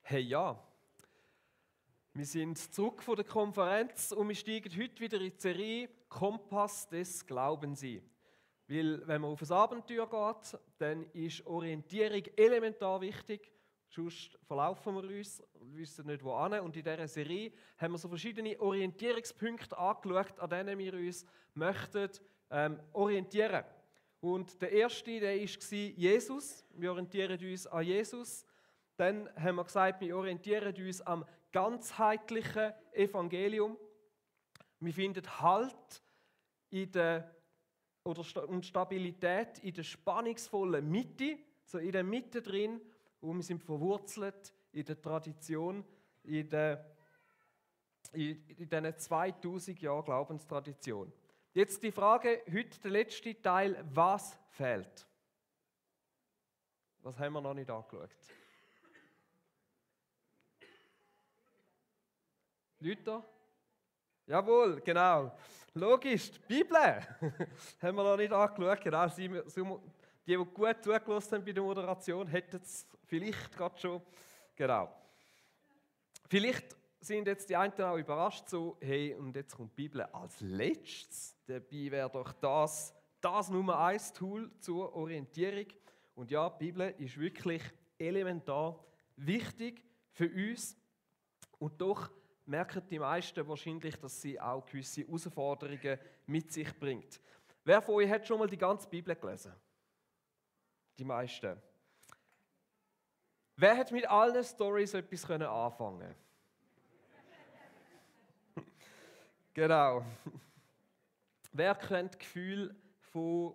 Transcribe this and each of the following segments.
Hey ja, wir sind zurück von der Konferenz und wir steigen heute wieder in die Serie Kompass des Glaubens ein. Weil wenn man auf ein Abenteuer geht, dann ist Orientierung elementar wichtig, sonst verlaufen wir uns, wissen nicht wohin. Und in dieser Serie haben wir so verschiedene Orientierungspunkte angeschaut, an denen wir uns möchten orientieren. Und der erste, der war Jesus. Wir orientieren uns an Jesus. Dann haben wir gesagt, wir orientieren uns am ganzheitlichen Evangelium. Wir finden Halt und Stabilität in der spannungsvollen Mitte, so in der Mitte drin, wo wir sind verwurzelt in der Tradition, in diesen 2000 Jahren Glaubenstradition. Jetzt die Frage, heute der letzte Teil, was fehlt? Was haben wir noch nicht angeschaut? Leute? Jawohl, genau. Logisch, die Bibel haben wir noch nicht angeschaut. Genau. Die gut zugelassen haben bei der Moderation, hätten es vielleicht gerade schon. Genau. Vielleicht sind jetzt die einen auch überrascht, so, hey, und jetzt kommt die Bibel als letztes. Dabei wäre doch das Nummer 1 Tool zur Orientierung. Und ja, die Bibel ist wirklich elementar wichtig für uns. Und doch merken die meisten wahrscheinlich, dass sie auch gewisse Herausforderungen mit sich bringt. Wer von euch hat schon mal die ganze Bibel gelesen? Die meisten. Wer hat mit allen Storys etwas anfangen können? Genau. Wer kennt das Gefühl von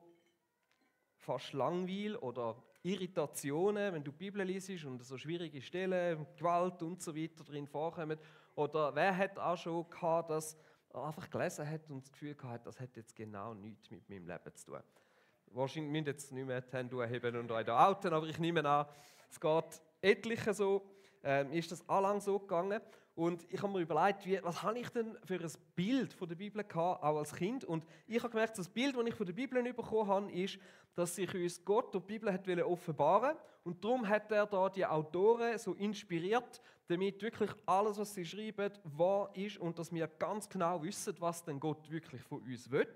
fast Langweil oder Irritationen, wenn du die Bibel liest und so schwierige Stellen, Gewalt und so weiter drin vorkommen? Oder wer hat auch schon gehabt, dass er einfach gelesen hat und das Gefühl gehabt, das hat jetzt genau nichts mit meinem Leben zu tun? Wahrscheinlich müssen jetzt nicht mehr die Hände heben und euch da outen, aber ich nehme an, es geht etlichen so, ist das allang so gegangen. Und ich habe mir überlegt, was habe ich denn für ein Bild von der Bibel gehabt, auch als Kind. Und ich habe gemerkt, das Bild, das ich von der Bibel bekommen habe, ist, dass sich uns Gott durch die Bibel hat offenbaren wollte. Und darum hat er da die Autoren so inspiriert, damit wirklich alles, was sie schreiben, wahr ist und dass wir ganz genau wissen, was denn Gott wirklich von uns will.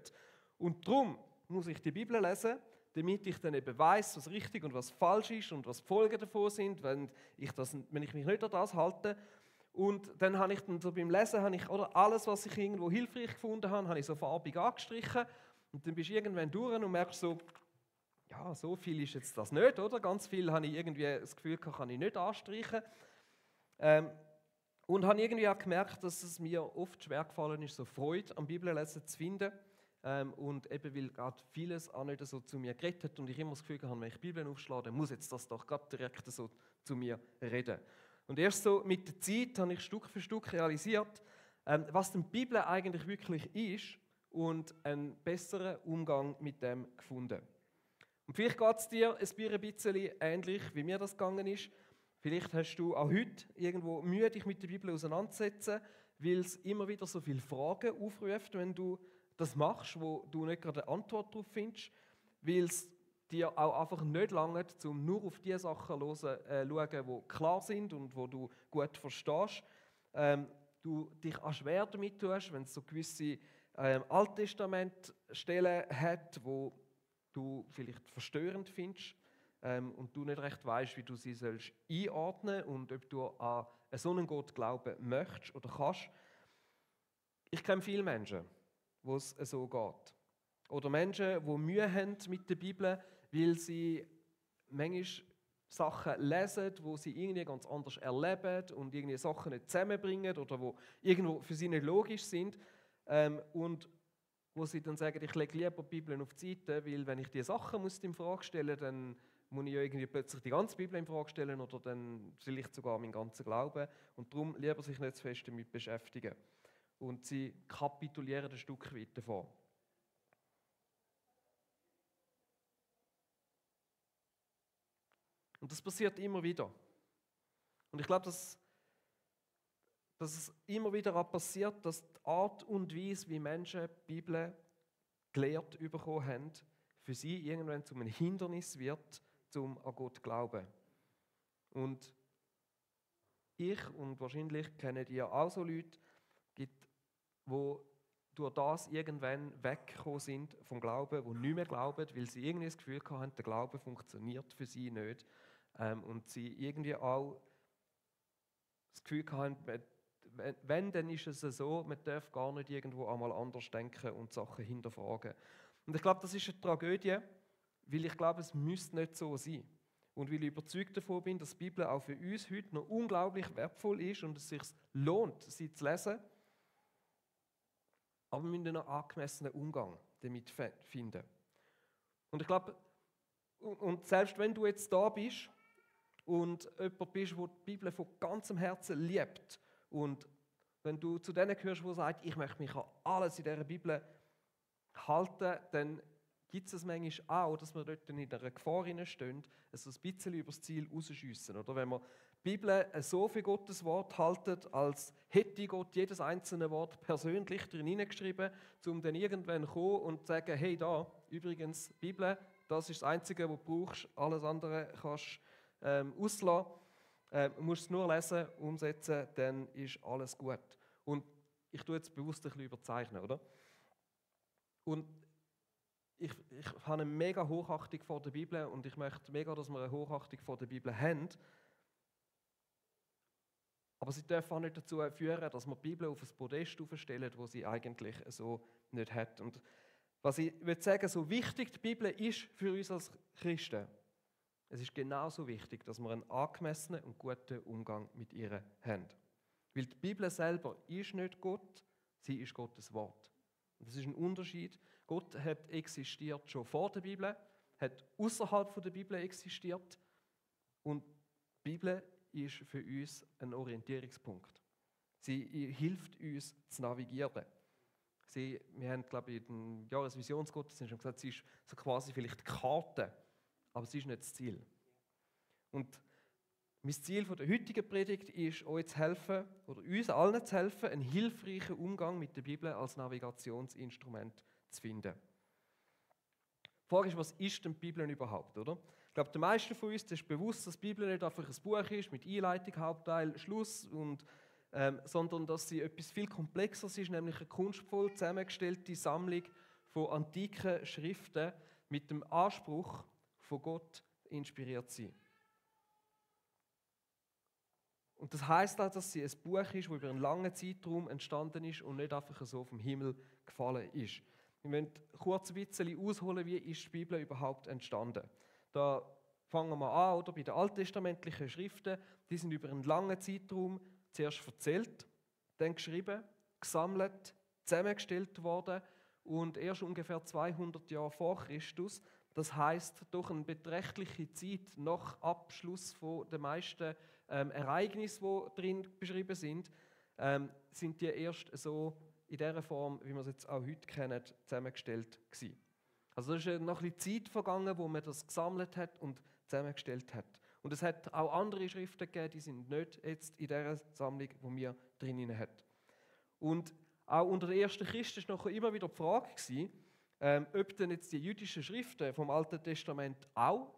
Und darum muss ich die Bibel lesen, damit ich dann eben weiss, was richtig und was falsch ist und was die Folgen davon sind, wenn ich mich nicht an das halte. Und dann habe ich dann so beim Lesen, alles, was ich irgendwo hilfreich gefunden habe ich so farbig angestrichen. Und dann bist du irgendwann durch und merkst so, ja, so viel ist jetzt das nicht, oder? Ganz viel habe ich irgendwie das Gefühl, kann ich nicht anstreichen. Und habe irgendwie auch gemerkt, dass es mir oft schwer gefallen ist, so Freude am Bibellesen zu finden. Und eben, weil gerade vieles auch nicht so zu mir geredet hat und ich immer das Gefühl habe, wenn ich die Bibel aufschlage, dann muss jetzt das doch gerade direkt so zu mir reden. Und erst so mit der Zeit habe ich Stück für Stück realisiert, was denn die Bibel eigentlich wirklich ist und einen besseren Umgang mit dem gefunden. Und vielleicht geht es dir ein bisschen ähnlich, wie mir das gegangen ist. Vielleicht hast du auch heute irgendwo Mühe, dich mit der Bibel auseinanderzusetzen, weil es immer wieder so viele Fragen aufruft, wenn du das machst, wo du nicht gerade eine Antwort darauf findest, weil es dir auch einfach nicht langt, um nur auf die Sachen zu schauen, die klar sind und die du gut verstehst. Du dich auch schwer damit tust, wenn es so gewisse Alttestamentstellen hat, wo du vielleicht verstörend findest und du nicht recht weißt, wie du sie sollst einordnen und ob du an so einen Gott glauben möchtest oder kannst. Ich kenne viele Menschen, wo es so geht. Oder Menschen, die Mühe haben mit der Bibel, weil sie manchmal Sachen lesen, wo sie irgendwie ganz anders erleben und irgendwie Sachen nicht zusammenbringen oder wo irgendwo für sie nicht logisch sind. Und wo sie dann sagen, ich lege lieber die Bibel auf die Seite, weil wenn ich diese Sachen in Frage stellen muss, dann muss ich ja irgendwie plötzlich die ganze Bibel in Frage stellen oder dann vielleicht sogar meinen ganzen Glauben. Und darum lieber sich nicht zu fest damit beschäftigen. Und sie kapitulieren ein Stück weit davon. Und das passiert immer wieder. Und ich glaube, dass es immer wieder auch passiert, dass die Art und Weise, wie Menschen die Bibel gelehrt bekommen haben, für sie irgendwann zu einem Hindernis wird, um an Gott zu glauben. Und ich und wahrscheinlich kennt ihr auch so Leute, gibt, die durch das irgendwann weggekommen sind vom Glauben, die nicht mehr glauben, weil sie irgendwie das Gefühl hatten, der Glaube funktioniert für sie nicht. Und sie irgendwie auch das Gefühl hatten, wenn, dann ist es so, man darf gar nicht irgendwo einmal anders denken und Sachen hinterfragen. Und ich glaube, das ist eine Tragödie, weil ich glaube, es müsste nicht so sein. Und weil ich überzeugt davon bin, dass die Bibel auch für uns heute noch unglaublich wertvoll ist und es sich lohnt, sie zu lesen. Aber wir müssen einen angemessenen Umgang damit finden. Und ich glaube, und selbst wenn du jetzt da bist und jemand bist, der die Bibel von ganzem Herzen liebt und wenn du zu denen gehörst, die sagen, ich möchte mich an alles in dieser Bibel halten, dann gibt es manchmal auch, dass wir dort in einer Gefahr stehen, so ein bisschen übers Ziel rausschiessen. Oder wenn wir die Bibel so für Gottes Wort halten, als hätte Gott jedes einzelne Wort persönlich drin hineingeschrieben, um dann irgendwann zu kommen und zu sagen, hey, da, übrigens, Bibel, das ist das Einzige, was du brauchst, alles andere kannst du auslassen. Du musst es nur lesen, umsetzen, dann ist alles gut. Und ich tue jetzt bewusst ein bisschen überzeichnen, oder? Und ich habe eine mega Hochachtung vor der Bibel und ich möchte mega, dass wir eine Hochachtung vor der Bibel haben. Aber sie dürfen auch nicht dazu führen, dass wir die Bibel auf ein Podest aufstellen, wo sie eigentlich so nicht hat. Und was ich würde sagen, so wichtig die Bibel ist für uns als Christen, es ist genauso wichtig, dass wir einen angemessenen und guten Umgang mit ihr haben. Weil die Bibel selber ist nicht Gott, sie ist Gottes Wort. Und das ist ein Unterschied. Gott hat existiert schon vor der Bibel, hat außerhalb der Bibel existiert und die Bibel ist für uns ein Orientierungspunkt. Sie hilft uns zu navigieren. Wir haben, glaube ich, in den Jahresvisionsgottesdienst schon gesagt, sie ist so quasi vielleicht die Karte, aber sie ist nicht das Ziel. Und mein Ziel der heutigen Predigt ist, euch zu helfen, oder uns allen zu helfen, einen hilfreichen Umgang mit der Bibel als Navigationsinstrument zu finden. Die Frage ist, was ist denn die Bibel überhaupt, oder? Ich glaube, den meisten von uns ist bewusst, dass die Bibel nicht einfach ein Buch ist mit Einleitung, Hauptteil, Schluss, sondern dass sie etwas viel Komplexeres ist, nämlich eine kunstvoll zusammengestellte Sammlung von antiken Schriften mit dem Anspruch, von Gott inspiriert zu sein. Und das heisst auch, dass sie ein Buch ist, das über einen langen Zeitraum entstanden ist und nicht einfach so vom Himmel gefallen ist. Wir müssen kurz ein bisschen ausholen, wie ist die Bibel überhaupt entstanden. Da fangen wir an, oder? Bei den alttestamentlichen Schriften, die sind über einen langen Zeitraum zuerst erzählt, dann geschrieben, gesammelt, zusammengestellt worden und erst ungefähr 200 Jahre vor Christus, das heisst, durch eine beträchtliche Zeit nach Abschluss von den meisten Ereignisse, die drin beschrieben sind, sind die erst so in der Form, wie wir es jetzt auch heute kennen, zusammengestellt gewesen. Also da ist noch ein bisschen Zeit vergangen, wo man das gesammelt hat und zusammengestellt hat. Und es hat auch andere Schriften gegeben, die sind nicht jetzt in dieser Sammlung, die wir drinnen haben. Und auch unter den ersten Christen war noch immer wieder die Frage gewesen, ob denn jetzt die jüdischen Schriften vom Alten Testament auch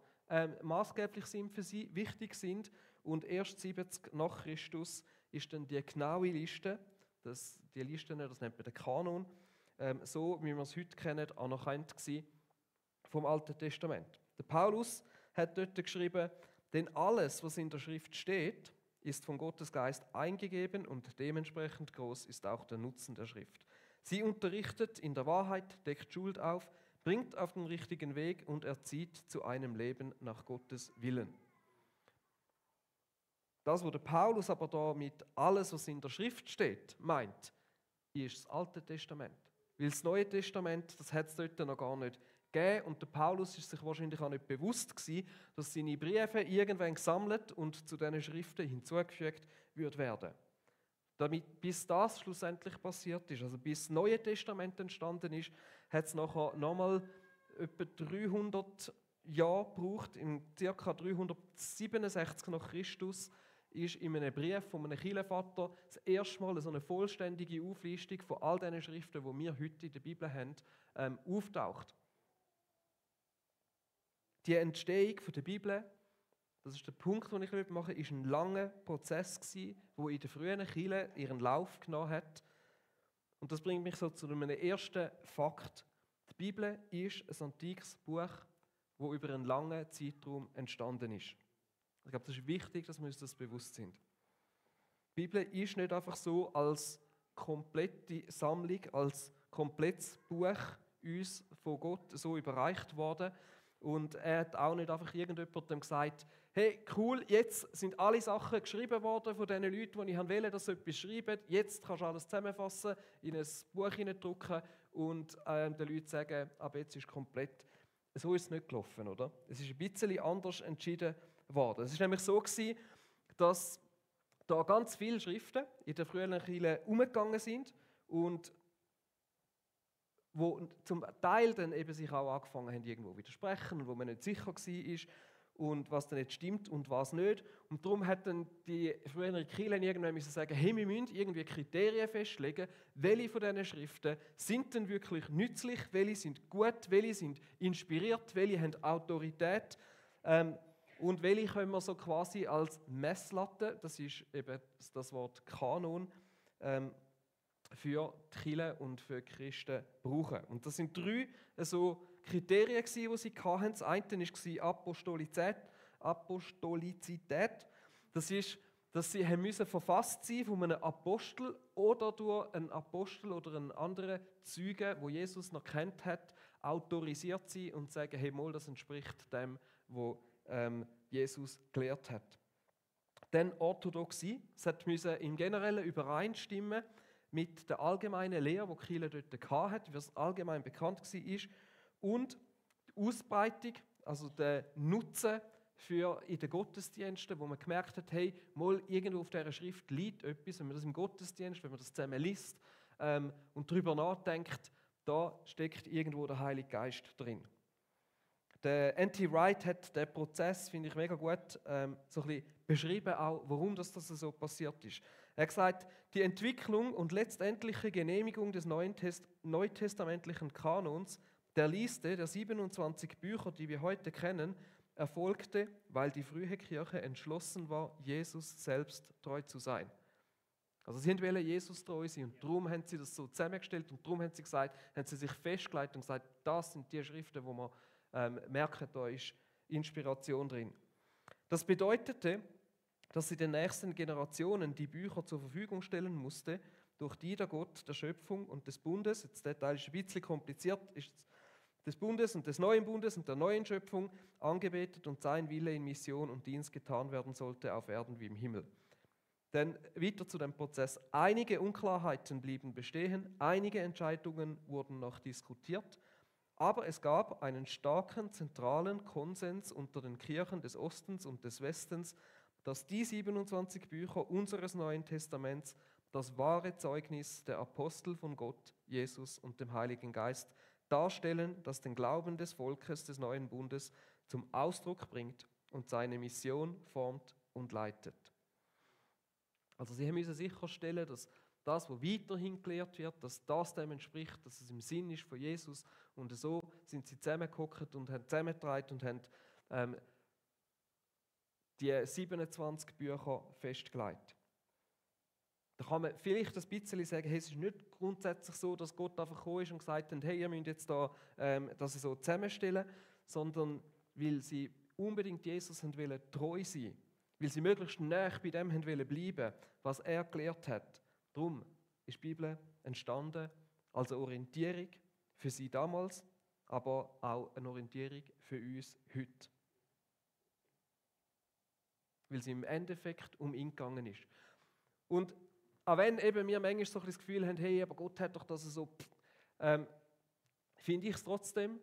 maßgeblich sind für sie, wichtig sind. Und erst 70 nach Christus ist dann die genaue Liste, das nennt man den Kanon, so wie wir es heute kennen, anerkannt gewesen vom Alten Testament. Der Paulus hat dort geschrieben, denn alles, was in der Schrift steht, ist von Gottes Geist eingegeben und dementsprechend groß ist auch der Nutzen der Schrift. Sie unterrichtet in der Wahrheit, deckt Schuld auf, bringt auf den richtigen Weg und erzieht zu einem Leben nach Gottes Willen. Das, was der Paulus aber da mit alles, was in der Schrift steht, meint, ist das Alte Testament. Weil das Neue Testament, das hat es dort noch gar nicht gegeben und der Paulus ist sich wahrscheinlich auch nicht bewusst gewesen, dass seine Briefe irgendwann gesammelt und zu diesen Schriften hinzugefügt werden. Damit, bis das schlussendlich passiert ist, also bis das Neue Testament entstanden ist, hat es nachher nochmal etwa 300 Jahre gebraucht. Im ca. 367 nach Christus ist in einem Brief von einem Kirchenvater das erste Mal so eine vollständige Auflistung von all diesen Schriften, die wir heute in der Bibel haben, auftaucht. Die Entstehung der Bibel das ist der Punkt, den ich machen will, ist ein langer Prozess gewesen, der in der frühen Kirche ihren Lauf genommen hat. Und das bringt mich so zu einem ersten Fakt. Die Bibel ist ein antikes Buch, das über einen langen Zeitraum entstanden ist. Ich glaube, das ist wichtig, dass wir uns das bewusst sind. Die Bibel ist nicht einfach so als komplette Sammlung, als komplettes Buch uns von Gott so überreicht worden. Und er hat auch nicht einfach irgendjemandem gesagt, hey, cool, jetzt sind alle Sachen geschrieben worden von den Leuten, die ich wollte, dass sie etwas schreiben. Jetzt kannst du alles zusammenfassen, in ein Buch hineindrucken und den Leuten sagen, ab jetzt ist es komplett. So ist es nicht gelaufen, oder? Es ist ein bisschen anders entschieden worden. Es ist nämlich so gewesen, dass da ganz viele Schriften in der frühen Kirche umgegangen sind und wo zum Teil dann eben sich auch angefangen haben, irgendwo zu widersprechen und wo man nicht sicher war und was dann jetzt stimmt und was nicht. Und darum hat dann die früheren Kirchen irgendwann müssen sagen, hey, wir müssen irgendwie Kriterien festlegen, welche von diesen Schriften sind denn wirklich nützlich, welche sind gut, welche sind inspiriert, welche haben Autorität und welche können wir so quasi als Messlatte, das ist eben das Wort Kanon, für die Kirche und für die Christen brauchen. Und das sind 3 so Kriterien, die sie hatten. Das eine war Apostolizität. Das ist, dass sie verfasst sein von einem Apostel oder durch einen Apostel oder einen anderen Zeugen, wo Jesus noch kennt hat, autorisiert sein und sagen, hey, mal, das entspricht dem, was Jesus gelehrt hat. Dann Orthodoxie. Es musste im Generellen übereinstimmen mit der allgemeinen Lehre, die die Kirche dort hatte, wie es allgemein bekannt war, und die Ausbreitung, also der Nutzen für in den Gottesdiensten, wo man gemerkt hat, hey, mal irgendwo auf dieser Schrift liegt etwas, wenn man das im Gottesdienst, wenn man das zusammen liest und darüber nachdenkt, da steckt irgendwo der Heilige Geist drin. Der N.T. Wright hat den Prozess, finde ich mega gut, so ein bisschen beschrieben, auch, warum das so passiert ist. Er hat gesagt, die Entwicklung und letztendliche Genehmigung des neutestamentlichen Kanons, der Liste der 27 Bücher, die wir heute kennen, erfolgte, weil die frühe Kirche entschlossen war, Jesus selbst treu zu sein. Also sie wollten Jesus treu sein und darum haben sie das so zusammengestellt und darum haben sie sich festgelegt und gesagt, das sind die Schriften, wo man merken, da ist Inspiration drin. Das bedeutete, dass sie den nächsten Generationen die Bücher zur Verfügung stellen musste, durch die der Gott der Schöpfung und des Bundes, jetzt der Teil ist ein bisschen kompliziert, ist des Bundes und des neuen Bundes und der neuen Schöpfung angebetet und sein Wille in Mission und Dienst getan werden sollte, auf Erden wie im Himmel. Denn weiter zu dem Prozess. Einige Unklarheiten blieben bestehen, einige Entscheidungen wurden noch diskutiert, aber es gab einen starken zentralen Konsens unter den Kirchen des Ostens und des Westens, dass die 27 Bücher unseres Neuen Testaments das wahre Zeugnis der Apostel von Gott, Jesus und dem Heiligen Geist darstellen, das den Glauben des Volkes des neuen Bundes zum Ausdruck bringt und seine Mission formt und leitet. Also sie müssen sicherstellen, dass das, was weiterhin gelehrt wird, dass das dem entspricht, dass es im Sinn ist von Jesus. Und so sind sie zusammengehockt und haben zusammengetragen und haben die 27 Bücher festgelegt. Da kann man vielleicht ein bisschen sagen, hey, es ist nicht grundsätzlich so, dass Gott einfach gekommen ist und gesagt hat, hey, ihr müsst jetzt da das so zusammenstellen, sondern weil sie unbedingt Jesus wollen treu sein, weil sie möglichst nahe bei dem wollen bleiben, was er gelehrt hat. Darum ist die Bibel entstanden als eine Orientierung für sie damals, aber auch eine Orientierung für uns heute. Weil sie im Endeffekt um ihn gegangen ist. Und auch wenn eben wir manchmal so ein das Gefühl haben, hey, aber Gott hat doch das so, finde ich es trotzdem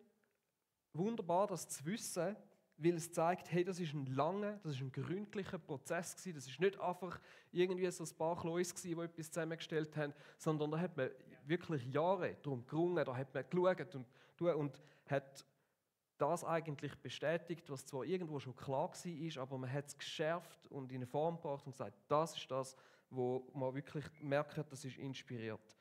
wunderbar, das zu wissen, weil es zeigt, hey, das ist ein langer, das ist ein gründlicher Prozess gewesen. Das ist nicht einfach irgendwie so ein paar Kleus gewesen, die etwas zusammengestellt haben, sondern da hat man wirklich Jahre darum gerungen, da hat man geschaut und hat das eigentlich bestätigt, was zwar irgendwo schon klar war, aber man hat es geschärft und in eine Form gebracht und gesagt, das ist das, wo man wirklich merkt, das ist inspiriert.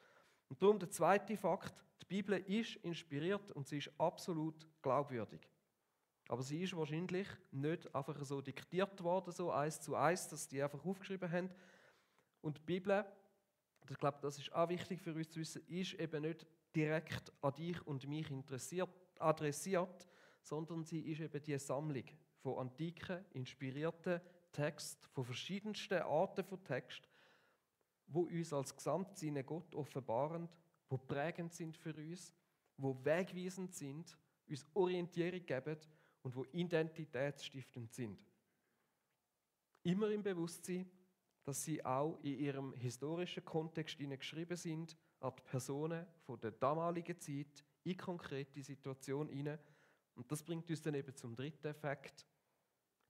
Und darum der zweite Fakt, die Bibel ist inspiriert und sie ist absolut glaubwürdig. Aber sie ist wahrscheinlich nicht einfach so diktiert worden, so 1:1, dass die einfach aufgeschrieben haben. Und die Bibel, ich glaube, das ist auch wichtig für uns zu wissen, ist eben nicht direkt an dich und mich adressiert, sondern sie ist eben die Sammlung von antiken, inspirierten Texten, von verschiedensten Arten von Texten, wo uns als Gesamtsinne Gott offenbaren, wo prägend sind für uns, wo wegweisend sind, uns Orientierung geben und wo identitätsstiftend sind. Immer im Bewusstsein, dass sie auch in ihrem historischen Kontext geschrieben sind, an die Personen von der damaligen Zeit, in konkrete Situationen hinein. Und das bringt uns dann eben zum dritten Effekt.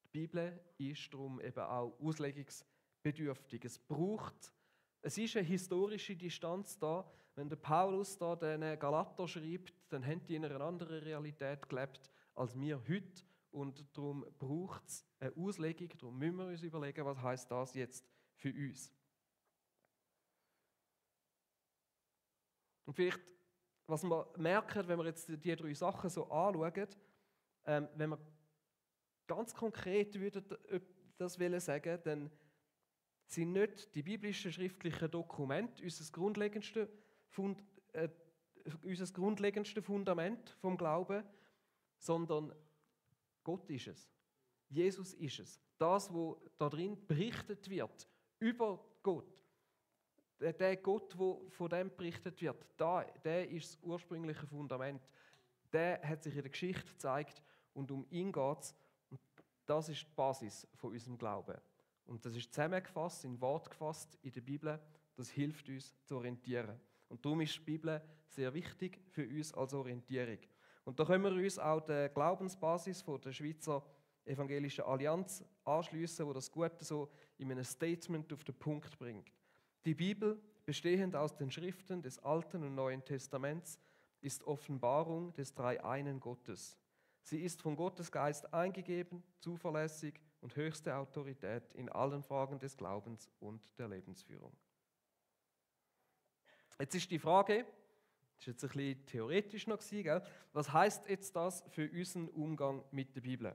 Die Bibel ist darum eben auch auslegungsbedürftig. Es ist eine historische Distanz da. Wenn der Paulus da den Galater schreibt, dann haben die in einer anderen Realität gelebt als wir heute. Und darum braucht es eine Auslegung, darum müssen wir uns überlegen, was heißt das jetzt für uns. Und vielleicht, was wir merken, wenn wir jetzt die 3 Sachen so anschauen, wenn wir ganz konkret würden das sagen, dann sind nicht die biblischen schriftlichen Dokumente unser grundlegendste Fundament vom Glauben, sondern Gott ist es. Jesus ist es. Das, was da drin berichtet wird über Gott, der Gott, wo von dem berichtet wird, der ist das ursprüngliche Fundament. Der hat sich in der Geschichte gezeigt und um ihn geht es. Das ist die Basis von unserem Glauben. Und das ist zusammengefasst, in Wort gefasst in der Bibel. Das hilft uns zu orientieren. Und darum ist die Bibel sehr wichtig für uns als Orientierung. Und da können wir uns auch der Glaubensbasis von der Schweizer Evangelischen Allianz anschliessen, wo das Gute so in einem Statement auf den Punkt bringt. Die Bibel, bestehend aus den Schriften des Alten und Neuen Testaments, ist Offenbarung des Dreieinen Gottes. Sie ist von Gottes Geist eingegeben, zuverlässig und höchste Autorität in allen Fragen des Glaubens und der Lebensführung. Jetzt ist die Frage, das war jetzt ein bisschen theoretisch noch, gell? Was heisst jetzt das für unseren Umgang mit der Bibel?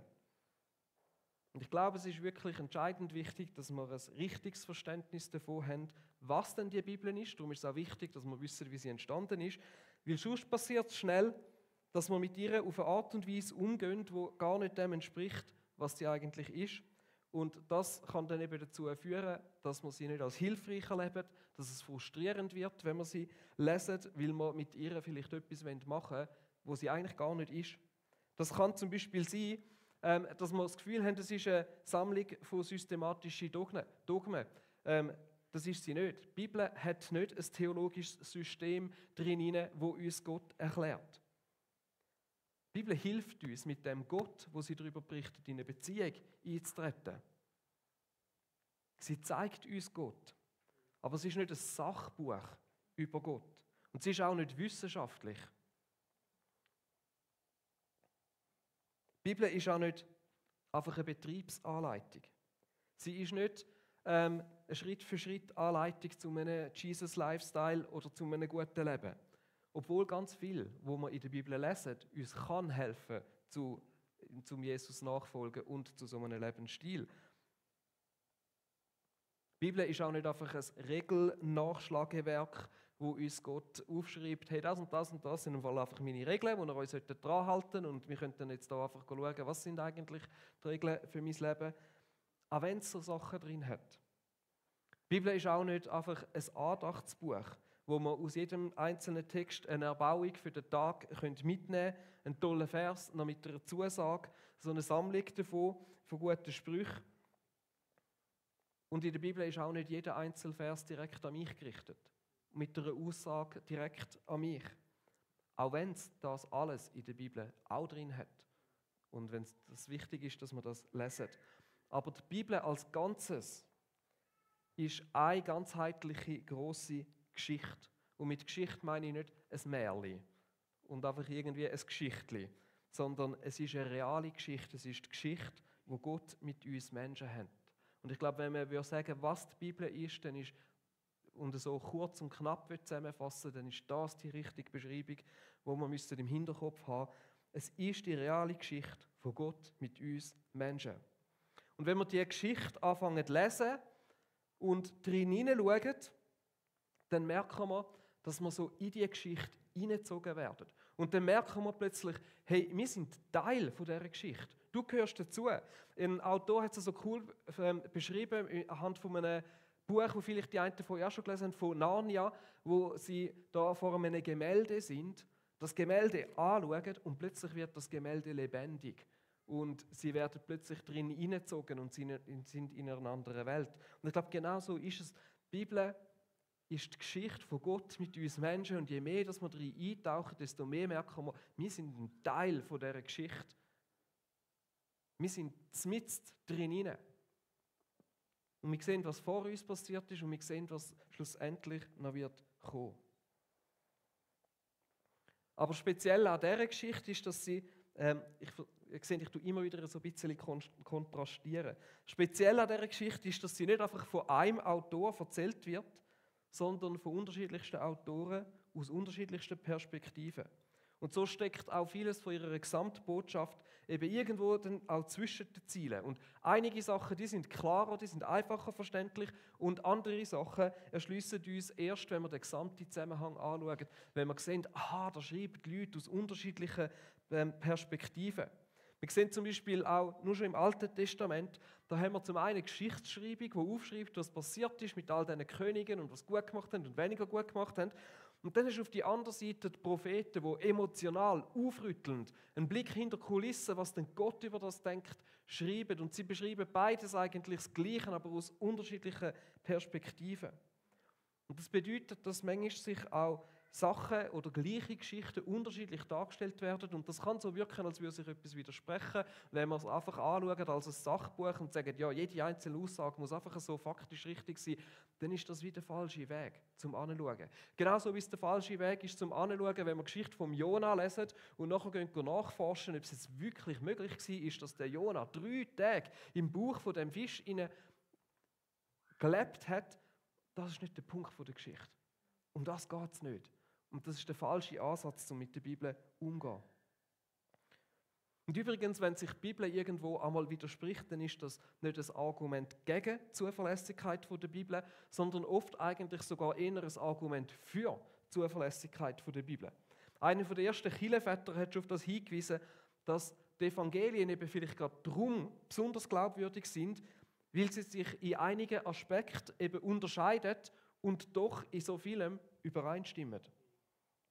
Und ich glaube, es ist wirklich entscheidend wichtig, dass wir ein richtiges Verständnis davon haben, was denn die Bibel ist. Darum ist es auch wichtig, dass wir wissen, wie sie entstanden ist. Weil sonst passiert es schnell, dass wir mit ihr auf eine Art und Weise umgehen, die gar nicht dem entspricht, was sie eigentlich ist. Und das kann dann eben dazu führen, dass wir sie nicht als hilfreich erleben, dass es frustrierend wird, wenn wir sie lesen, weil wir mit ihr vielleicht etwas machen wollen, wo sie eigentlich gar nicht ist. Das kann zum Beispiel sein, dass wir das Gefühl haben, es ist eine Sammlung von systematischen Dogmen. Das ist sie nicht. Die Bibel hat nicht ein theologisches System drin, das uns Gott erklärt. Die Bibel hilft uns, mit dem Gott, wo sie darüber berichtet, in eine Beziehung einzutreten. Sie zeigt uns Gott. Aber es ist nicht ein Sachbuch über Gott. Und es ist auch nicht wissenschaftlich. Die Bibel ist auch nicht einfach eine Betriebsanleitung. Sie ist nicht eine Schritt-für-Schritt-Anleitung zu einem Jesus-Lifestyle oder zu einem guten Leben. Obwohl ganz viel, was wir in der Bibel lesen, uns kann helfen, zum Jesus nachfolgen und zu so einem Lebensstil. Die Bibel ist auch nicht einfach ein Regelnachschlagewerk, wo uns Gott aufschreibt, hey, das und das und das sind einfach meine Regeln, die wir uns dran halten sollten und wir könnten jetzt da einfach schauen, was sind eigentlich die Regeln für mein Leben, auch wenn es so Sachen drin hat. Die Bibel ist auch nicht einfach ein Andachtsbuch, wo man aus jedem einzelnen Text eine Erbauung für den Tag mitnehmen können, einen tollen Vers, noch mit einer Zusage, so eine Sammlung davon, von guten Sprüchen. Und in der Bibel ist auch nicht jeder Einzelvers direkt an mich gerichtet, mit einer Aussage direkt an mich. Auch wenn es das alles in der Bibel auch drin hat. Und wenn es wichtig ist, dass wir das lesen. Aber die Bibel als Ganzes ist eine ganzheitliche, grosse Geschichte. Und mit Geschichte meine ich nicht ein Märchen und einfach irgendwie ein Geschichtli, sondern es ist eine reale Geschichte. Es ist die Geschichte, die Gott mit uns Menschen hat. Und ich glaube, wenn man sagen, was die Bibel ist, dann ist, und so kurz und knapp zusammenfassen, dann ist das die richtige Beschreibung, die wir im Hinterkopf haben müssen. Es ist die reale Geschichte von Gott mit uns Menschen. Und wenn wir diese Geschichte anfangen zu lesen und drin hineinschauen, dann merken wir, dass wir so in diese Geschichte hineingezogen werden. Und dann merken wir plötzlich, hey, wir sind Teil von dieser Geschichte. Du gehörst dazu. Ein Autor hat es so cool beschrieben, anhand von einem Buch, das vielleicht die einen von euch auch schon gelesen haben, von Narnia, wo sie da vor einem Gemälde sind, das Gemälde anschauen und plötzlich wird das Gemälde lebendig. Und sie werden plötzlich drin hineingezogen und sind in einer anderen Welt. Und ich glaube, genau so ist es. Die Bibel ist die Geschichte von Gott mit uns Menschen. Und je mehr dass wir darin eintauchen, desto mehr merken wir sind ein Teil von dieser Geschichte. Wir sind mitten drin hinein. Und wir sehen, was vor uns passiert ist und wir sehen, was schlussendlich noch wird kommen. Aber speziell an dieser Geschichte ist, dass sie, ich tue immer wieder so ein bisschen kontrastieren. Speziell an dieser Geschichte ist, dass sie nicht einfach von einem Autor erzählt wird, sondern von unterschiedlichsten Autoren aus unterschiedlichsten Perspektiven. Und so steckt auch vieles von ihrer Gesamtbotschaft eben irgendwo dann auch zwischen den Zielen. Und einige Sachen, die sind klarer, die sind einfacher verständlich und andere Sachen erschliessen uns erst, wenn wir den gesamten Zusammenhang anschauen, wenn wir sehen, aha, da schreiben die Leute aus unterschiedlichen Perspektiven. Wir sehen zum Beispiel auch, nur schon im Alten Testament, da haben wir zum einen eine Geschichtsschreibung, die aufschreibt, was passiert ist mit all diesen Königen und was gut gemacht haben und weniger gut gemacht haben. Und dann ist auf die andere Seite die Propheten, die emotional, aufrüttelnd, einen Blick hinter die Kulissen, was denn Gott über das denkt, schreiben. Und sie beschreiben beides eigentlich das Gleiche, aber aus unterschiedlichen Perspektiven. Und das bedeutet, dass manchmal sich auch Sachen oder gleiche Geschichten unterschiedlich dargestellt werden. Und das kann so wirken, als würde sich etwas widersprechen, wenn wir es einfach anschauen als ein Sachbuch und sagen, ja, jede einzelne Aussage muss einfach so faktisch richtig sein, dann ist das wie der falsche Weg zum Anschauen. Genauso wie es der falsche Weg ist zum Anschauen, wenn wir die Geschichte vom Jona lesen und nachher gehen nachforschen, ob es jetzt wirklich möglich war, dass der Jona 3 Tage im Bauch von dem Fisch gelebt hat. Das ist nicht der Punkt der Geschichte. Um das geht es nicht. Und das ist der falsche Ansatz, um mit der Bibel umzugehen. Und übrigens, wenn sich die Bibel irgendwo einmal widerspricht, dann ist das nicht ein Argument gegen die Zuverlässigkeit der Bibel, sondern oft eigentlich sogar eher ein Argument für die Zuverlässigkeit der Bibel. Einer der ersten Kirchenväter hat schon auf das hingewiesen, dass die Evangelien eben vielleicht gerade darum besonders glaubwürdig sind, weil sie sich in einigen Aspekten eben unterscheiden und doch in so vielem übereinstimmen.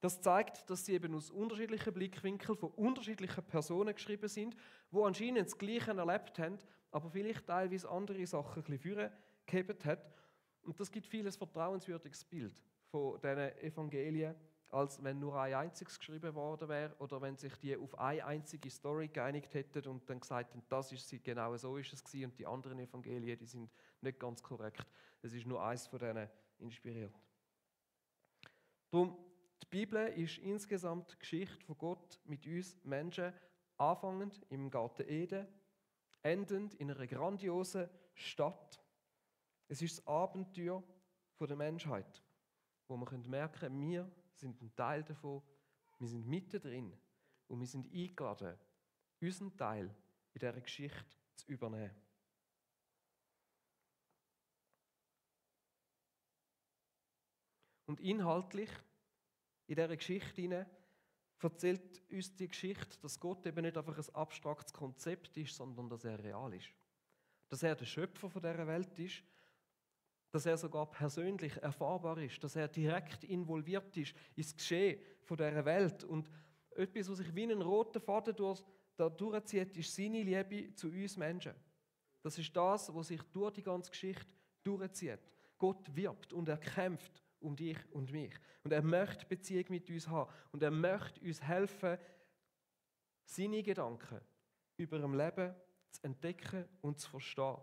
Das zeigt, dass sie eben aus unterschiedlichen Blickwinkeln von unterschiedlichen Personen geschrieben sind, die anscheinend das Gleiche erlebt haben, aber vielleicht teilweise andere Sachen ein bisschen vorgehebt hat. Und das gibt vieles vertrauenswürdiges Bild von diesen Evangelien, als wenn nur ein einziges geschrieben worden wäre oder wenn sich die auf eine einzige Story geeinigt hätten und dann gesagt hätten, das ist sie, genau so ist es gewesen und die anderen Evangelien, die sind nicht ganz korrekt. Es ist nur eins von denen inspiriert. Darum, die Bibel ist insgesamt die Geschichte von Gott mit uns Menschen, anfangend im Garten Eden, endend in einer grandiosen Stadt. Es ist das Abenteuer der Menschheit, wo wir merken können, wir sind ein Teil davon, wir sind mittendrin und wir sind eingeladen, unseren Teil in dieser Geschichte zu übernehmen. Und inhaltlich in dieser Geschichte erzählt uns die Geschichte, dass Gott eben nicht einfach ein abstraktes Konzept ist, sondern dass er real ist. Dass er der Schöpfer von dieser Welt ist, dass er sogar persönlich erfahrbar ist, dass er direkt involviert ist ins Geschehen von dieser Welt. Und etwas, was sich wie einen roten Faden durchzieht, ist seine Liebe zu uns Menschen. Das ist das, was sich durch die ganze Geschichte durchzieht. Gott wirbt und er kämpft um dich und mich. Und er möchte Beziehung mit uns haben. Und er möchte uns helfen, seine Gedanken über das Leben zu entdecken und zu verstehen.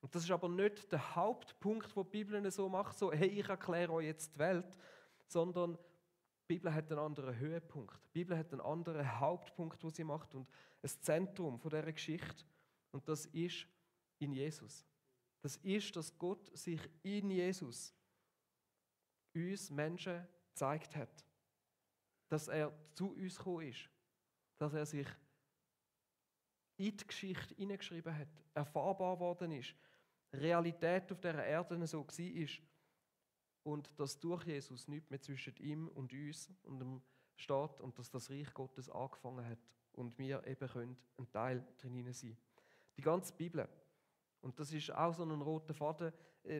Und das ist aber nicht der Hauptpunkt, den die Bibel so macht, so, hey, ich erkläre euch jetzt die Welt, sondern die Bibel hat einen anderen Höhepunkt. Die Bibel hat einen anderen Hauptpunkt, den sie macht und ein Zentrum von dieser Geschichte. Und das ist in Jesus. Das ist, dass Gott sich in Jesus uns Menschen gezeigt hat. Dass er zu uns gekommen ist. Dass er sich in die Geschichte hineingeschrieben hat, erfahrbar worden ist, Realität auf dieser Erde so war und dass durch Jesus nichts mehr zwischen ihm und uns und dem steht und dass das Reich Gottes angefangen hat und wir eben können ein Teil drin sein. Die ganze Bibel. Und das ist auch so ein roter Faden,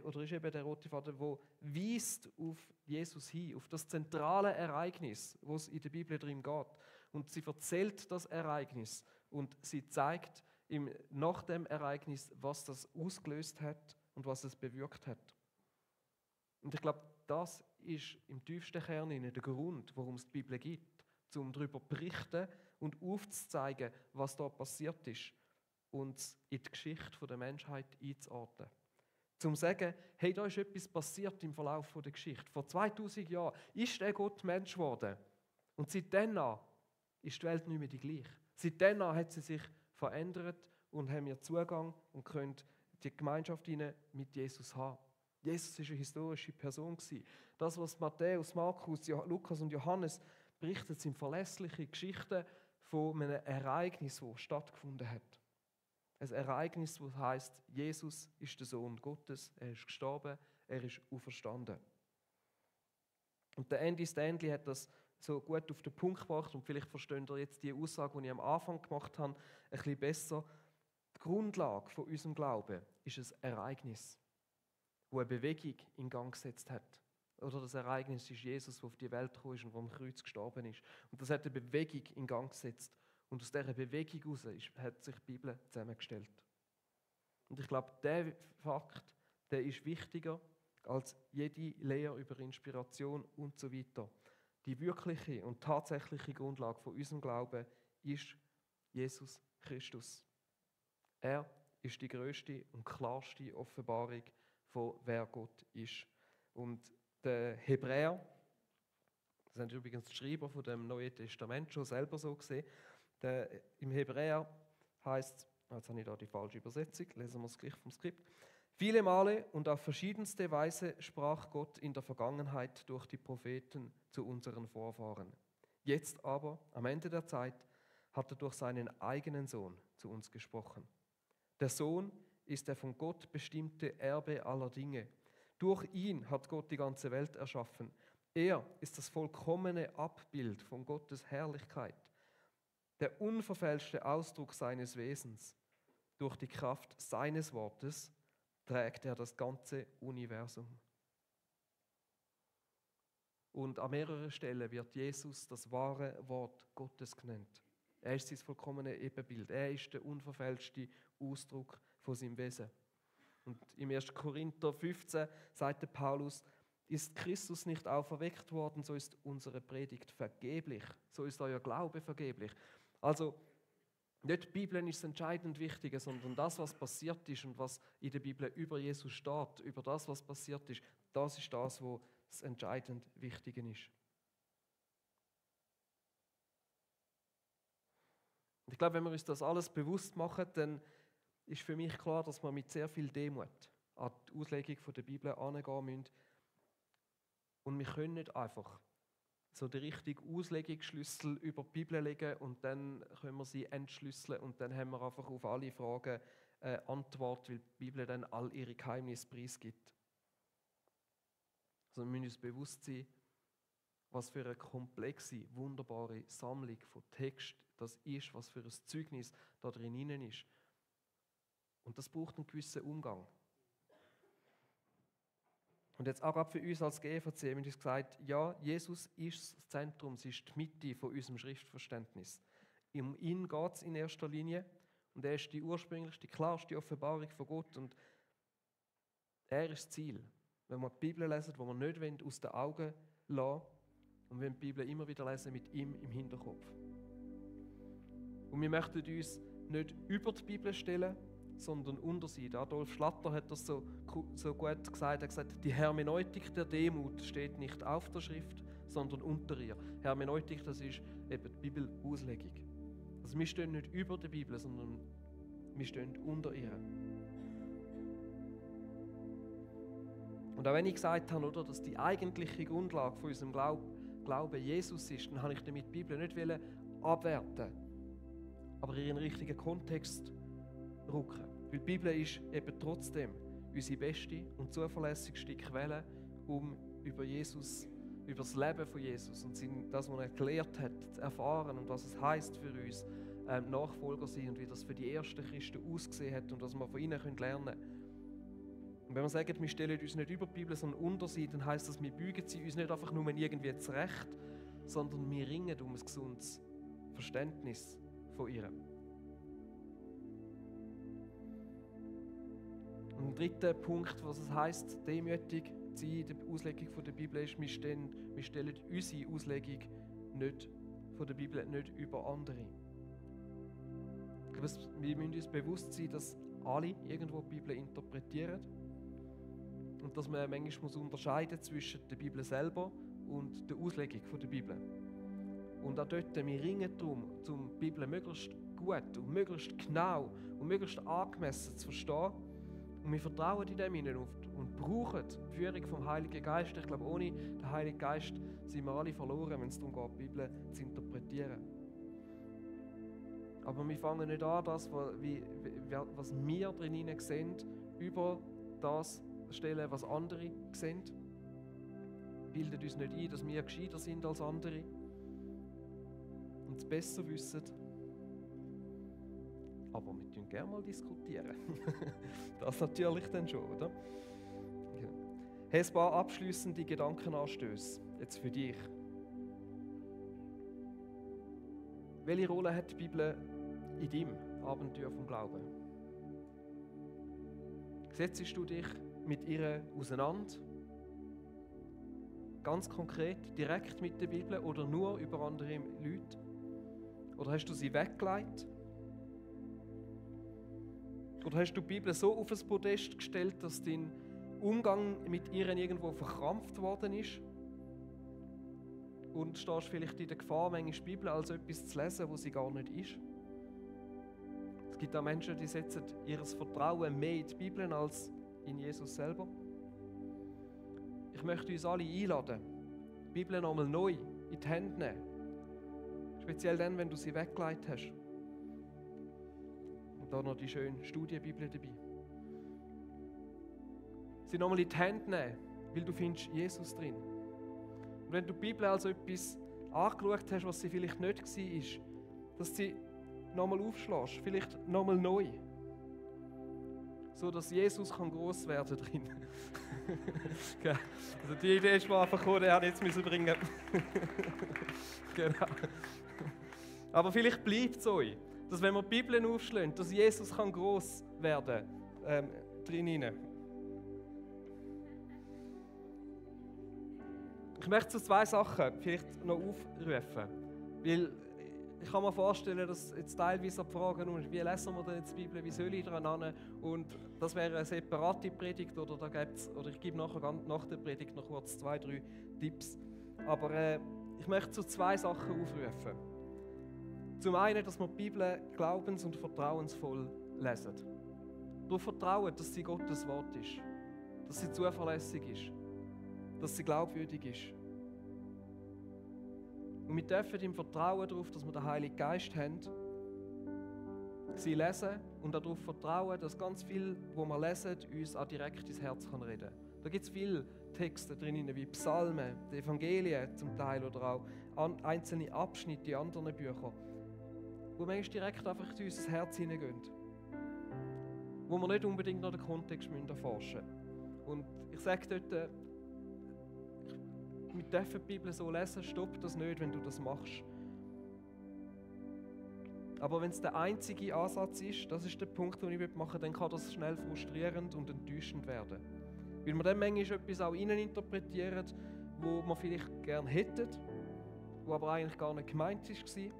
oder ist eben der rote Faden, der weist auf Jesus hin, auf das zentrale Ereignis, wo es in der Bibel drin geht. Und sie erzählt das Ereignis und sie zeigt nach dem Ereignis, was das ausgelöst hat und was es bewirkt hat. Und ich glaube, das ist im tiefsten Kern der Grund, warum es die Bibel gibt, um darüber zu berichten und aufzuzeigen, was da passiert ist und in die Geschichte der Menschheit einzuordnen. Zum zu sagen, hey, da ist etwas passiert im Verlauf der Geschichte. Vor 2000 Jahren ist der Gott Mensch geworden. Und seitdem ist die Welt nicht mehr die gleiche. Seitdem hat sie sich verändert und haben wir Zugang und können die Gemeinschaft mit Jesus haben. Jesus war eine historische Person. Das, was Matthäus, Markus, Lukas und Johannes berichten, sind verlässliche Geschichten von einem Ereignis, das stattgefunden hat. Ein Ereignis, das heisst, Jesus ist der Sohn Gottes, er ist gestorben, er ist auferstanden. Und der Andy Stanley hat das so gut auf den Punkt gebracht und vielleicht versteht ihr jetzt die Aussage, die ich am Anfang gemacht habe, ein bisschen besser. Die Grundlage von unserem Glauben ist ein Ereignis, das eine Bewegung in Gang gesetzt hat. Oder das Ereignis ist Jesus, der auf die Welt gekommen ist und der am Kreuz gestorben ist. Und das hat eine Bewegung in Gang gesetzt. Und aus dieser Bewegung heraus hat sich die Bibel zusammengestellt. Und ich glaube, dieser Fakt, der ist wichtiger als jede Lehre über Inspiration und so weiter. Die wirkliche und tatsächliche Grundlage von unserem Glauben ist Jesus Christus. Er ist die grösste und klarste Offenbarung von wer Gott ist. Und der Hebräer, das sind übrigens die Schreiber von dem Neuen Testament schon selber so gesehen, im Hebräer heißt, jetzt habe ich da die falsche Übersetzung, lesen wir es gleich vom Skript. Viele Male und auf verschiedenste Weise sprach Gott in der Vergangenheit durch die Propheten zu unseren Vorfahren. Jetzt aber, am Ende der Zeit, hat er durch seinen eigenen Sohn zu uns gesprochen. Der Sohn ist der von Gott bestimmte Erbe aller Dinge. Durch ihn hat Gott die ganze Welt erschaffen. Er ist das vollkommene Abbild von Gottes Herrlichkeit, der unverfälschte Ausdruck seines Wesens. Durch die Kraft seines Wortes trägt er das ganze Universum. Und an mehreren Stellen wird Jesus das wahre Wort Gottes genannt. Er ist sein vollkommene Ebenbild. Er ist der unverfälschte Ausdruck von seinem Wesen. Und im 1. Korinther 15 sagte Paulus, ist Christus nicht auferweckt worden, so ist unsere Predigt vergeblich, so ist euer Glaube vergeblich. Also nicht die Bibel ist das entscheidend Wichtige, sondern das, was passiert ist und was in der Bibel über Jesus steht, über das, was passiert ist, das ist das, was das entscheidend Wichtige ist. Und ich glaube, wenn wir uns das alles bewusst machen, dann ist für mich klar, dass wir mit sehr viel Demut an die Auslegung der Bibel herangehen müssen. Und wir können nicht einfach so den richtigen Auslegungsschlüssel über die Bibel legen und dann können wir sie entschlüsseln und dann haben wir einfach auf alle Fragen eine Antwort, weil die Bibel dann all ihre Geheimnisse preisgibt. Also wir müssen uns bewusst sein, was für eine komplexe, wunderbare Sammlung von Text das ist, was für ein Zeugnis da drin ist. Und das braucht einen gewissen Umgang. Und jetzt auch gerade für uns als GEVC haben wir uns gesagt, ja, Jesus ist das Zentrum, sie ist die Mitte von unserem Schriftverständnis. Um ihn geht es in erster Linie und er ist die ursprünglichste, die klarste Offenbarung von Gott und er ist das Ziel. Wenn wir die Bibel lesen, die wir nicht aus den Augen lassen und wenn die Bibel immer wieder lesen mit ihm im Hinterkopf. Und wir möchten uns nicht über die Bibel stellen, sondern unter sie. Adolf Schlatter hat das so gut gesagt. Er hat gesagt, die Hermeneutik der Demut steht nicht auf der Schrift, sondern unter ihr. Hermeneutik, das ist eben die Bibelauslegung. Also wir stehen nicht über der Bibel, sondern wir stehen unter ihr. Und auch wenn ich gesagt habe, oder, dass die eigentliche Grundlage von unserem Glauben Jesus ist, dann habe ich damit die Bibel nicht abwerten. aber in den richtigen Kontext rücken. Weil die Bibel ist eben trotzdem unsere beste und zuverlässigste Quelle, um über Jesus, über das Leben von Jesus und das, was er gelehrt hat, zu erfahren und was es heisst für uns, Nachfolger sein und wie das für die ersten Christen ausgesehen hat und was wir von ihnen lernen können. Und wenn wir sagen, wir stellen uns nicht über die Bibel, sondern unter sie, dann heisst das, wir beugen sie uns nicht einfach nur irgendwie zurecht, sondern wir ringen um ein gesundes Verständnis von ihr. Und ein dritter Punkt, was es heisst, demütig zu sein in der Auslegung der Bibel, ist, wir stellen unsere Auslegung nicht von der Bibel nicht über andere. Ich glaube, wir müssen uns bewusst sein, dass alle irgendwo die Bibel interpretieren und dass man manchmal unterscheiden muss zwischen der Bibel selber und der Auslegung der Bibel. Und auch dort, wir ringen darum, die Bibel möglichst gut und möglichst genau und möglichst angemessen zu verstehen. Und wir vertrauen in dem hinein und brauchen die Führung vom Heiligen Geist. Ich glaube, ohne den Heiligen Geist sind wir alle verloren, wenn es darum geht, die Bibel zu interpretieren. Aber wir fangen nicht an, das, was wir drin sehen, über das stellen, was andere sehen. Bildet uns nicht ein, dass wir gescheiter sind als andere und es besser wissen. Aber wir können gerne mal diskutieren. Das natürlich dann schon, oder? Ja. Hey, ein paar abschliessende Gedankenanstöße jetzt für dich. Welche Rolle hat die Bibel in deinem Abenteuer vom Glauben? Setzt du dich mit ihr auseinander? Ganz konkret, direkt mit der Bibel oder nur über andere Leute? Oder hast du sie weggelegt? Oder hast du die Bibel so auf ein Podest gestellt, dass dein Umgang mit ihr irgendwo verkrampft worden ist? Und stehst vielleicht in der Gefahr, manchmal die Bibel als etwas zu lesen, wo sie gar nicht ist? Es gibt auch Menschen, die setzen ihr Vertrauen mehr in die Bibel als in Jesus selber. Ich möchte uns alle einladen, die Bibel nochmal neu in die Hände nehmen. Speziell dann, wenn du sie weggelegt hast. Und da noch die schöne Studienbibel dabei. Sie nochmal in die Hände nehmen, weil du findest Jesus drin. Und wenn du die Bibel als etwas angeschaut hast, was sie vielleicht nicht war, dass sie nochmal aufschlägst, vielleicht nochmal neu. So dass Jesus gross werden drin. Okay. Also die Idee ist mir einfach gekommen, den hätte ich jetzt bringen müssen. Genau. Aber vielleicht bleibt es euch, dass wenn wir die Bibel aufschlagen, dass Jesus gross werden kann, drinnen. Ich möchte so 2 Sachen vielleicht noch aufrufen, weil ich kann mir vorstellen, dass jetzt teilweise die Frage ist, wie lesen wir denn jetzt die Bibel, wie soll ich daran an? Und das wäre eine separate Predigt oder ich gebe nachher nach der Predigt noch kurz 2, 3 Tipps. Aber ich möchte so 2 Sachen aufrufen. Zum einen, dass wir die Bibel glaubens- und vertrauensvoll lesen. Darauf vertrauen, dass sie Gottes Wort ist, dass sie zuverlässig ist, dass sie glaubwürdig ist. Und wir dürfen im Vertrauen darauf, dass wir den Heiligen Geist haben, sie lesen und darauf vertrauen, dass ganz viel, was wir lesen, uns auch direkt ins Herz reden kann. Da gibt es viele Texte drin, wie Psalmen, die Evangelien zum Teil oder auch einzelne Abschnitte in anderen Büchern, wo manchmal direkt einfach in unser Herz hineingehen. Wo wir nicht unbedingt noch den Kontext erforschen müssen. Und ich sage dort, wir dürfen die Bibel so lesen, stopp das nicht, wenn du das machst. Aber wenn es der einzige Ansatz ist, das ist der Punkt, den ich machen will, dann kann das schnell frustrierend und enttäuschend werden. Weil wir dann manchmal etwas auch interpretieren, wo wir vielleicht gerne hätten, wo aber eigentlich gar nicht gemeint war,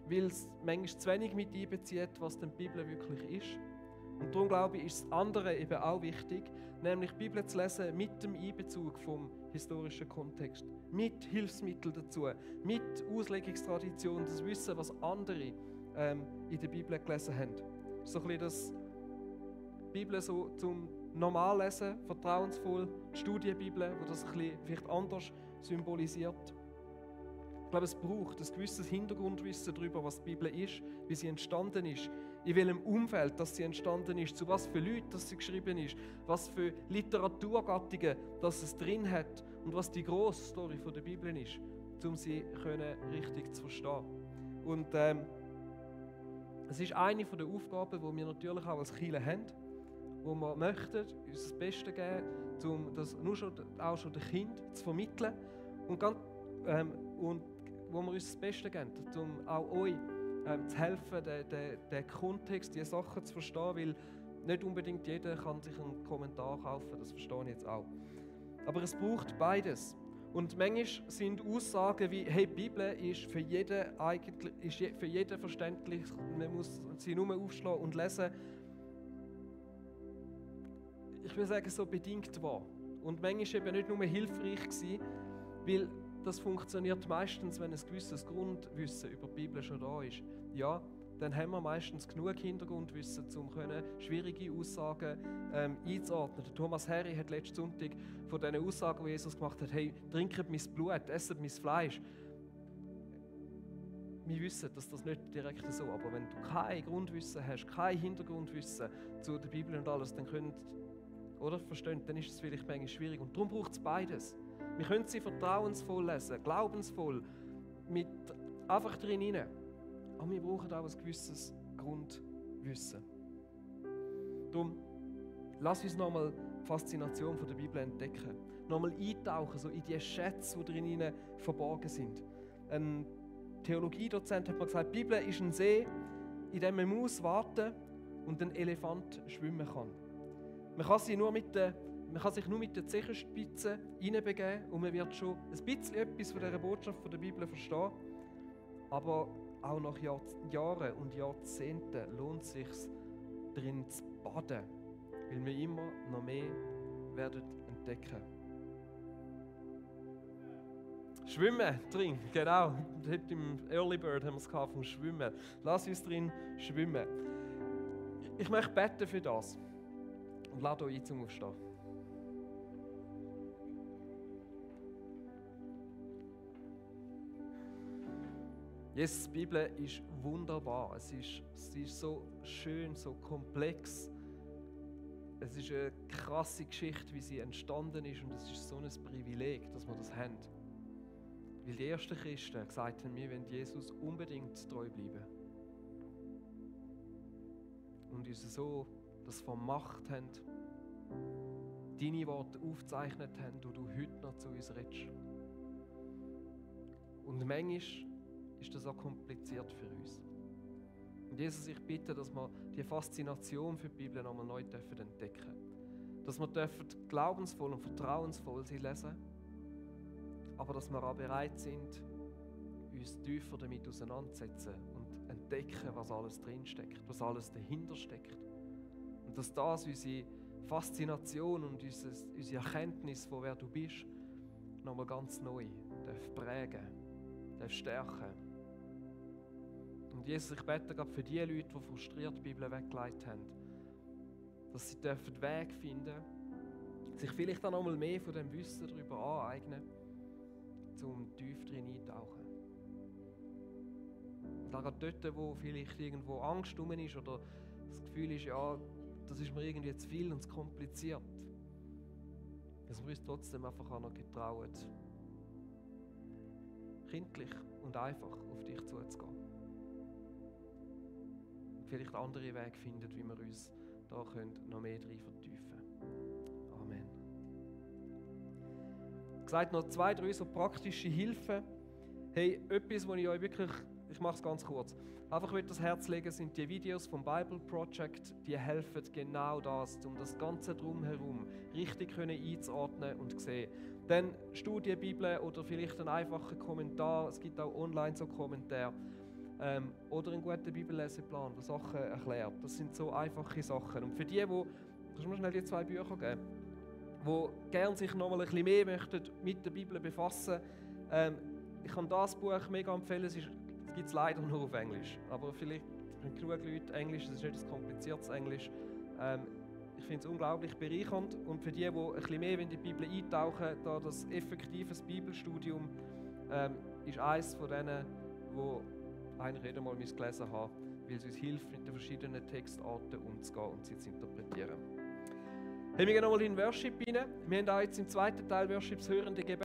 weil es manchmal zu wenig mit einbezieht, was denn die Bibel wirklich ist. Und darum glaube ich, ist das andere eben auch wichtig, nämlich die Bibel zu lesen mit dem Einbezug vom historischen Kontext, mit Hilfsmitteln dazu, mit Auslegungstradition, das Wissen, was andere in der Bibel gelesen haben. So ein bisschen das Bibel so zum Normallesen, vertrauensvoll, die Studienbibel, wo das ein bisschen vielleicht anders symbolisiert. Ich glaube, es braucht ein gewisses Hintergrundwissen darüber, was die Bibel ist, wie sie entstanden ist, in welchem Umfeld dass sie entstanden ist, zu was für Leuten dass sie geschrieben ist, was für Literaturgattungen dass es drin hat und was die grosse Story der Bibel ist, um sie richtig zu verstehen. Und es ist eine der Aufgaben, die wir natürlich auch als Kirche haben, wo wir möchten, uns das Beste geben, um das auch schon den Kindern zu vermitteln und wo wir uns das Beste geben, um auch euch zu helfen, den Kontext, diese Sachen zu verstehen, weil nicht unbedingt jeder kann sich einen Kommentar kaufen, das verstehe ich jetzt auch. Aber es braucht beides. Und manchmal sind Aussagen wie, hey, die Bibel ist für jeden verständlich, man muss sie nur aufschlagen und lesen. Ich will sagen, so bedingt wahr. Und manchmal war eben nicht nur hilfreich gewesen, weil das funktioniert meistens, wenn ein gewisses Grundwissen über die Bibel schon da ist. Ja, dann haben wir meistens genug Hintergrundwissen, um schwierige Aussagen einzuordnen. Der Thomas Harry hat letzten Sonntag von diesen Aussagen, die Jesus gemacht hat, hey, trinkt mein Blut, esset mein Fleisch. Wir wissen, dass das nicht direkt so ist, aber wenn du kein Grundwissen hast, kein Hintergrundwissen zu der Bibel und alles, dann dann ist es vielleicht manchmal schwierig. Und darum braucht es beides. Wir können sie vertrauensvoll lesen, glaubensvoll, einfach drin hinein. Aber wir brauchen auch ein gewisses Grundwissen. Darum, lass uns nochmal die Faszination der Bibel entdecken. Nochmal eintauchen so in die Schätze, die drin verborgen sind. Ein Theologiedozent hat mal gesagt, die Bibel ist ein See, in dem man muss warten und ein Elefant schwimmen kann. Man kann sich nur mit der Zehenspitze hineinbegeben und man wird schon ein bisschen etwas von dieser Botschaft der Bibel verstehen. Aber auch nach Jahren und Jahrzehnten lohnt es sich, darin zu baden, weil wir immer noch mehr werden entdecken. Schwimmen drin, genau. Heute im Early Bird haben wir es vom Schwimmen. Lass uns drin schwimmen. Ich möchte beten für das und lade euch ein zum Aufstehen. Jesus, die Bibel ist wunderbar. Es ist so schön, so komplex. Es ist eine krasse Geschichte, wie sie entstanden ist. Und es ist so ein Privileg, dass wir das haben. Weil die ersten Christen gesagt haben, wir wollen Jesus unbedingt treu bleiben. Und uns so das vermacht haben, deine Worte aufgezeichnet haben, die du heute noch zu uns redest. Und manchmal ist das auch kompliziert für uns. Und Jesus, ich bitte, dass wir die Faszination für die Bibel nochmal neu entdecken dürfen. Dass wir glaubensvoll und vertrauensvoll sie lesen, aber dass wir auch bereit sind, uns tiefer damit auseinanderzusetzen und entdecken, was alles drinsteckt, was alles dahinter steckt. Und dass das unsere Faszination und unsere Erkenntnis von wer du bist, nochmal ganz neu prägen darf, stärken. Und Jesus, ich bete gerade für die Leute, die frustriert die Bibel weggelegt haben, dass sie den Weg finden dürfen, sich vielleicht auch noch mal mehr von dem Wissen darüber aneignen, um tief drin eintauchen. Und auch dort, wo vielleicht irgendwo Angst rum ist oder das Gefühl ist, ja, das ist mir irgendwie zu viel und zu kompliziert, dass wir uns trotzdem einfach auch noch getrauen, kindlich und einfach auf dich zuzugehen. Und vielleicht andere Wege finden, wie wir uns da noch mehr drin vertiefen können. Amen. Ich sage noch 2, 3 so praktische Hilfen. Hey, etwas, wo ich euch wirklich, ich mache es ganz kurz, einfach das Herz legen, sind die Videos vom Bible Project, die helfen genau das, um das Ganze drumherum richtig einzuordnen und zu sehen. Dann Studienbibel oder vielleicht einen einfachen Kommentar, es gibt auch online so Kommentare, oder einen guten Bibelleseplan, der Sachen erklärt. Das sind so einfache Sachen. Und für die kannst du mir schnell die 2 Bücher geben, die gerne sich noch mal ein bisschen mehr möchten mit der Bibel befassen. Ich kann das Buch mega empfehlen, es gibt es leider nur auf Englisch, aber vielleicht haben genug Leute Englisch, es ist nicht ein kompliziertes Englisch. Ich finde es unglaublich bereichernd und für die ein bisschen mehr in die Bibel eintauchen, da das effektives Bibelstudium ist eines von denen, wo eigentlich jeder mal gelesen haben, weil es uns hilft, mit den verschiedenen Textarten umzugehen und sie zu interpretieren. Hey, wir gehen nochmal in den Worship rein. Wir haben auch jetzt im zweiten Teil Worship das hörende Gebet.